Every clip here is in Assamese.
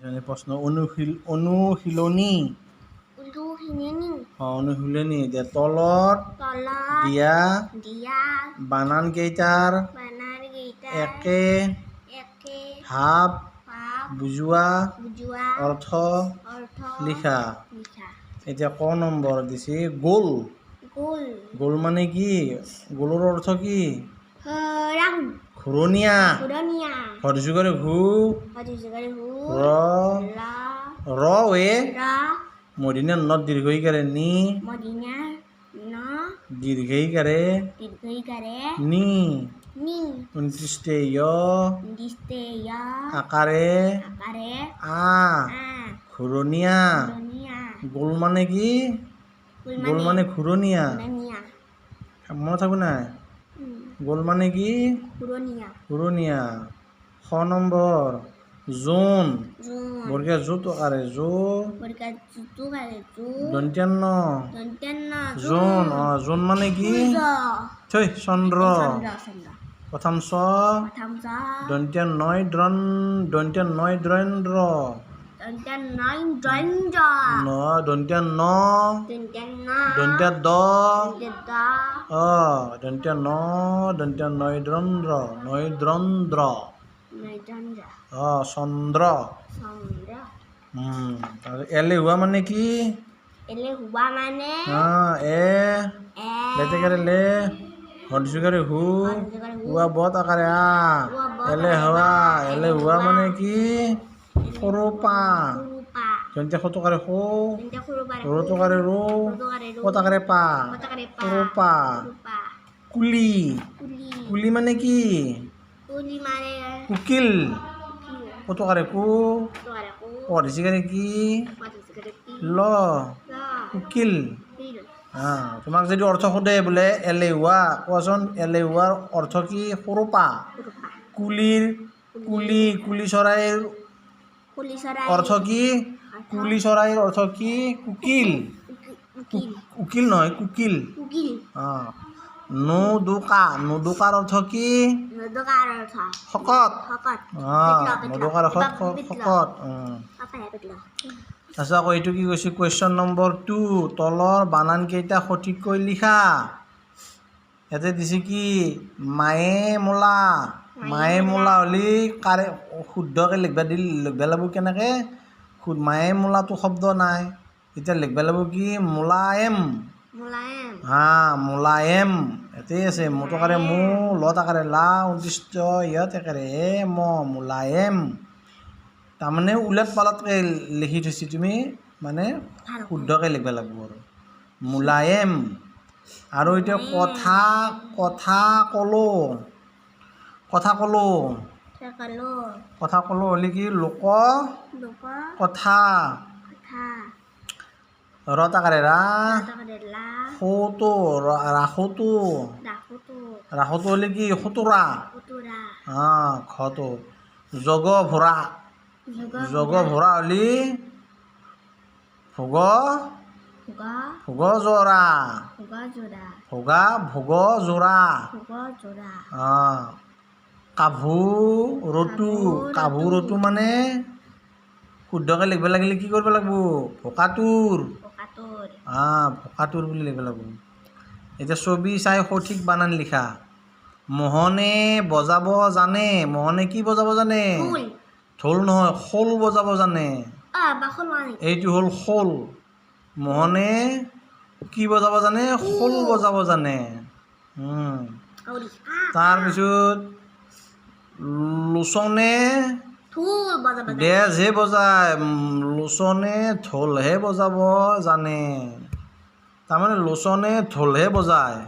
প্ৰশ্ন অনুশীলনী। অনুশীলনী। অঁ, অনুশীলনী। এতিয়া তলত তলত দিয়া দিয়া বানানকেইটাৰ বানানকেইটাৰ একে একে ভাৱ ভাৱ বুজোৱা বুজোৱা অৰ্থ অৰ্থ লিখা। লিখা। এতিয়া ক নম্বৰ দিছে গোল। গোল। গোল মানে কি? গোলৰ অৰ্থ কি? ৰাউণ্ড। ঘূৰণীয়া। ঘূৰণীয়া। হৰযুগৰে ঘূ হৰযুগৰে হু ৰ ল ৰ এ ৰ মদিনা নত দীৰ্ঘইকাৰে নি মদিনা ন দীৰ্ঘইকাৰে দীৰ্ঘইকাৰে নি নি ঊনত্ৰিশতে য় ঊনত্ৰিশতে য় আকাৰে আকাৰে আ আ ঘূৰণীয়া। ঘূৰণীয়া। গোল মানে কি? গোল মানে ঘূৰণীয়া। ঘূৰণীয়া। মনত থাকো নাই? গোল মানে কি? ঘূৰণীয়া। ঘূৰণীয়া। খ নম্বৰ জোন। জোন। বৰ্গীয়া জো টোকাৰে জো বৰ্গীয়া জোটোকাৰে জো দন্ত্যান্ন দন্ত্যান্ন জোন। অ, জোন মানে কি? থৈ চন্দ্ৰ। চন্দ্ৰ। প্ৰথম চ প্ৰথম চ দন্ত্য নয় দ্ৰন দন্ত্য নয় দ্ৰন্দ্ৰ দন্ত্য নয় দ্ৰন্দ্ৰ ন দন্ত্য ন দন্ত্য ন দন্ত্য দ দন্ত্য দ অ দন্ত্য ন দন্ত্য নয় দ্ৰন্দ্ৰ নয় দ্ৰন্দ্ৰ নয় দ্ৰন্দ্ৰ। অ, চন্দ্ৰ। চন্দ্ৰ। এলেহুৱা মানে কি? এলেহুৱা মানে অ, এ এ লেতেকাৰে লে হৰযুগাৰে হু হৰযুগাৰে হু ৱা বত আকাৰে আ ৱা বত এলেহুৱা। আকাৰে আ এলেহুৱা মানে কি? সৰুপা। সৰুপা। দন্ত্য সটোকাৰে সো দন্ত্য সৰুপাৰে ৰ টোকাৰে ৰো ৰোটোকাৰে ৰো পতাকাৰে পা পতাকাৰে পা সৰুপা। সৰুপা। কুলি। কুলি। কুলি মানে কি? কুলি মানে কুকিল। কুকিল। কটোকাৰে কু কটোকাৰে কু পঢ়িছিকাৰে কি পঢ়িছিকাৰে কি ল ল কুকিল। কিল। তোমাক যদি অৰ্থ সোধে বোলে এলেহুৱা, কোৱাচোন এলেহুৱাৰ অৰ্থ কি? সৰুপা। সৰুপা। কুলিৰ কুলি কুলি চৰাইৰ কুলি চৰাই অৰ্থ কি? কুলি চৰাইৰ অৰ্থ কি? কুকিল। উকিল। উকিল নহয়, কুকিল। কুকিল। অঁ, নোদোকা। নোদোকাৰ অৰ্থ কি? নোদোকাৰ অৰ্থ শকত। শকত। অঁ, নোদোকাৰ অৰ্থ শকত। তাৰপিছত আকৌ এইটো কি কৈছে? কুৱেশ্যন নম্বৰ 2, তলৰ বানানকেইটা সঠিককৈ লিখা। ইয়াতে দিছে কি? মায়ে মোলা। মায়ে মোলা হ'লে কাৰে শুদ্ধকৈ লিখবা দিল লিখবা লাগব কেনেকৈ? মায়ে মোলাটো শব্দ নাই, এতিয়া লিখবা লাগব কি? মোলায়েম। মোলায়েম। হা, মোলায়েম। ইয়াতেই আছে মোটোকাৰে মো লত আকাৰে লা ঊনত্ৰিশ ইয়াত একাৰে এ ম মোলায়েম। তাৰমানে ওলট পালটকৈ লিখি থৈছি, তুমি মানে শুদ্ধকৈ লিখবা লাগব আৰু মোলায়েম। আৰু এতিয়া কথা কথা ক'লো। কথা ক'লো। কথা ক'লো হ'লে কি? লোক কথা। ৰ তাকাৰে ৰা সৌটো ৰাসোটো। ৰাসোটো হ'লে কি? খুতুৰা। অঁ, ঘটো জগ ভোৰা। জগ ভোৰা হ'লে ভোগ ভোগ যোৰা। ভোগা ভোগ যোৰা। অঁ, কাভু ৰতু। কাভু ৰতু মানে শুদ্ধকৈ লিখিব লাগিলে কি কৰিব লাগিব? ভোকাতুৰ। ভোকাতুৰ বুলি লিখিব লাগিব। এতিয়া ছবি চাই সঠিক বানান লিখা। মোহনে বজাব জানে। মোহনে কি বজাব জানে? ঢোল নহয়, খোল বজাব জানে। এইটো হ'ল খোল। মোহনে কি বজাব জানে? খোল বজাব জানে। তাৰপিছত লোচনে ডেজহে বজায়। লোচনে ঢোলহে বজাব জানে। তাৰমানে লোচনে ঢোলহে বজায়,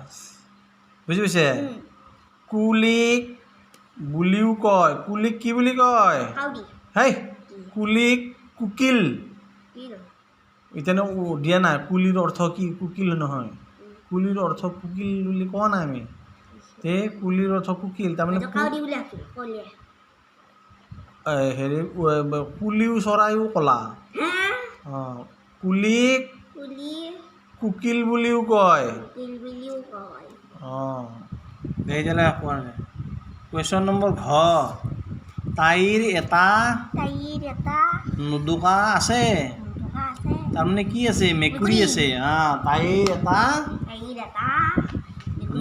বুজি পাইছে? কুলিক বুলিও কয়। কুলিক কি বুলি কয়? হেই, কুলিক কুকিল। এতিয়া দিয়া নাই কুলিৰ অৰ্থ কি? কুকিল নহয়, কুলিৰ অৰ্থ কুকিল বুলি কোৱা নাই আমি। তে কুলিৰ অৰ্থ কুকিল, তাৰমানে হেৰি কুলিও চৰাইও কলা। অঁ, কুলিক কুকিল বুলিও কয়। অঁ, কোৱা নাই। কুৱেশ্যন নম্বৰ ঘ। তাইৰ এটা তাইৰ এটা নোদোকা আছে। নোদোকা আছে। তাৰমানে কি আছে? মেকুৰী আছে। তাইৰ এটা তাইৰ এটা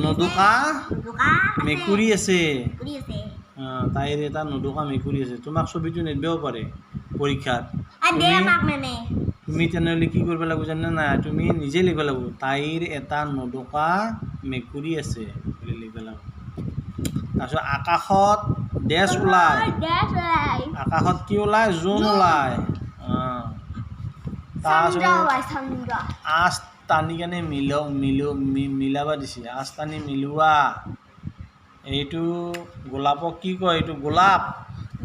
নোদোকা নোদোকা মেকুৰী আছে। মেকুৰী আছে। তাইৰ এটা নোদোকা মেকুৰী আছে। তোমাক ছবিটো নিদিবও পাৰে পৰীক্ষাত। দে আমাক মেমে। তুমি তেনেহ'লে কি কৰিব লাগিব জানা নাই? তুমি নিজে লিখিব লাগিব, তাইৰ এটা নোদোকা মেকুৰী আছে বুলি লিখিব লাগিব। তাৰপিছত আকাশত ডেছ ওলায়। ডেছ ওলায়। আকাশত কি ওলায়? জোন ওলায়। চন্দ্ৰ তাৰপিছত ওলায়, চন্দ্ৰ। আঁচ টানি কেনে মিল মিল মিলাবা দিছে। আঁচ টানি মিলোৱা। এইটো গোলাপক কি কয়? এইটো গোলাপ।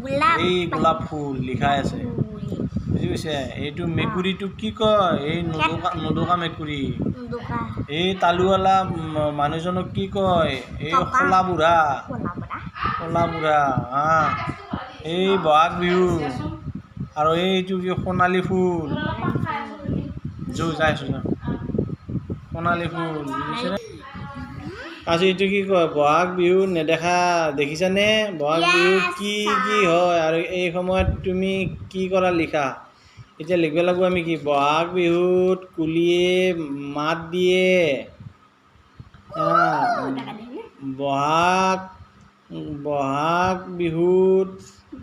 গোলাপ। এই গোলাপ ফুল লিখাই আছে। ফুল। বুজি পাইছে? এইটো মেকুৰীটোক কি কয়? এই নোদোকা, নোদোকা মেকুৰী। নোদোকা। এই তালুৱালা মানুহজনক কি কয়? এই টকা। খোলা বুঢ়া। ক'লা বুঢ়া। কলা বুঢ়া। এই বহাগ বিহু আৰু এইটো কি? সোণালী ফুল। যো যাই আছো, যা। সোণালী ফুল, বুজিছেনে? তাৰপিছত এইটো কি কয়? বহাগ বিহু নেদেখা দেখিছানে? বহাগ বিহুত কি কি হয় আৰু এই সময়ত তুমি কি কৰা লিখা। এতিয়া লিখিব লাগিব আমি কি? বহাগ বিহুত কুলিয়ে মাত দিয়ে। বহাগ বহাগ বিহুত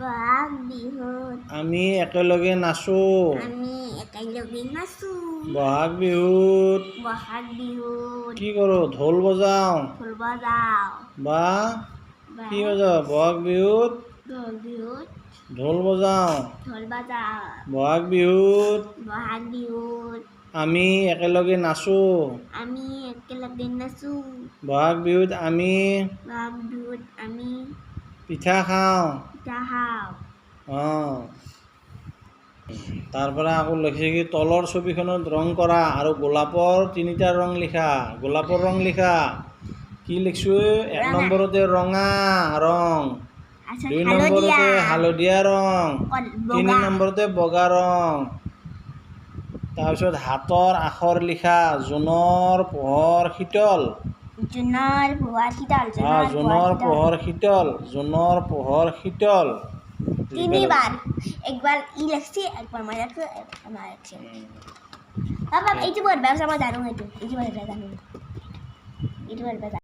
বহাগ বিহুত আমি একেলগে নাচোঁ। আমি একেলগে নাচো। বহাগ বিহুত বহাগ বিহুত কি কৰোঁ? ঢোল বজাওঁ। ঢোল বজাওঁ। বা কি বজাওঁ? বহাগ বিহুত বহাগ বিহুত ঢোল বজাওঁ। ঢোল বজাওঁ। বহাগ বিহুত বহাগ বিহুত আমি একেলগে নাচোঁ। আমি একেলগে নাচো। বহাগ বিহুত আমি বহাগ বিহুত আমি পিঠা খাওঁ। পিঠা খাওঁ। অঁ, তাৰ পৰা আকৌ লিখিছে কি? তলৰ ছবিখনত ৰং কৰা আৰু গোলাপৰ তিনিটা ৰং লিখা। গোলাপৰ ৰং লিখা। কি লিখিছোঁ? এক ৰঙা। নম্বৰতে ৰঙা ৰং, তাৰপিছত দুই হালধীয়া, নম্বৰতে হালধীয়া ৰং, তিনি বগা। নম্বৰতে বগা ৰং। তাৰপিছত হাতৰ আখৰ লিখা। জোনৰ পোহৰ শীতল। জোনৰ পোহৰ শীতল। জোনৰ পোহৰ শীতল। জোনৰ পোহৰ শীতল। তিনিবাৰ, একবাৰ ই লিখছি, একবাৰ মই লিখছি, একবাৰ মা লিখছি। বাবা, এইটো পঢ়বা, মই জানো এইটো। এইটো পঢ়বা জানো, এইটো পঢ়বা জানো।